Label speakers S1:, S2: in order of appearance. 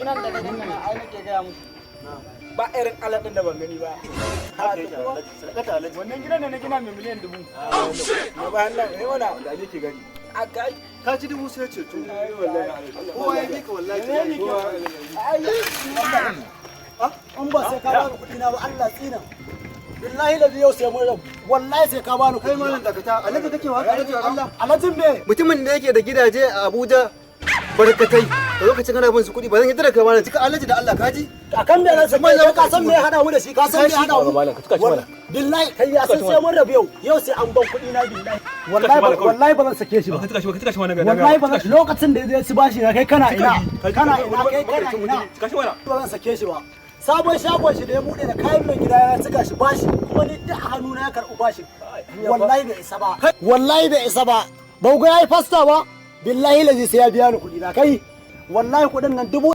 S1: Nan da nan nan ai nake gaya muku. Ba irin aladin da ban gani ba.
S2: Haka yake, Alhaji. Sadakata, Alhaji.
S1: Wannan gidan da na gina mai miliyan 1000. Na bayan nan ne wana
S2: Da ake ke gani.
S1: A kai.
S2: Ka ci dubu sai ceto.
S1: Ai wallahi.
S2: Kowa ya bi ka, wallahi.
S1: Ne
S2: Kowa.
S1: Ai.
S3: In ba sai ka bani kuɗi na ba, Allah tsina. Billahi da yau sai mun rabu. Wallahi sai ka bani
S2: Kai
S3: kuɗi.
S2: malam, dakata. Alhaji kake wa haka, Alhaji Allah?
S3: Alhajin me?
S2: Mutumin da yake da gidaje a Abuja barkatai, da lokacin kana bin su kuɗi, ba zan yi da kai ba. Cika Alhaji da Allah, kaji.
S3: Akan me nan sai ka san me ya hada mu da shi? Ka san me ya hada mu?
S4: Malam, ka tuka shi mana.
S3: Billahi kai ya san sai mun rabu yau. Yau sai an ban kuɗi na, billahi. Wallahi ba, wallahi ba zan sake shi ba.
S4: Ka tuka shi, ka tuka shi mana.
S3: Wallahi ba zan. Lokacin da ya ci bashi na, kai kana ina? Kana ina? Kai kana ina?
S4: Tuka shi mana.
S3: Ba zan sake shi ba. Sabon shagon shi da ya bude da kayan mai gida ya cika shi bashi, kuma ni duk a hannuna ya karɓi bashi. Wallahi bai isa ba, wallahi bai isa ba. Ba ku ga yayi fasta ba? Billahi lazi sai ya biya ni kuɗi na. Kai, wallahi kuɗin nan dubu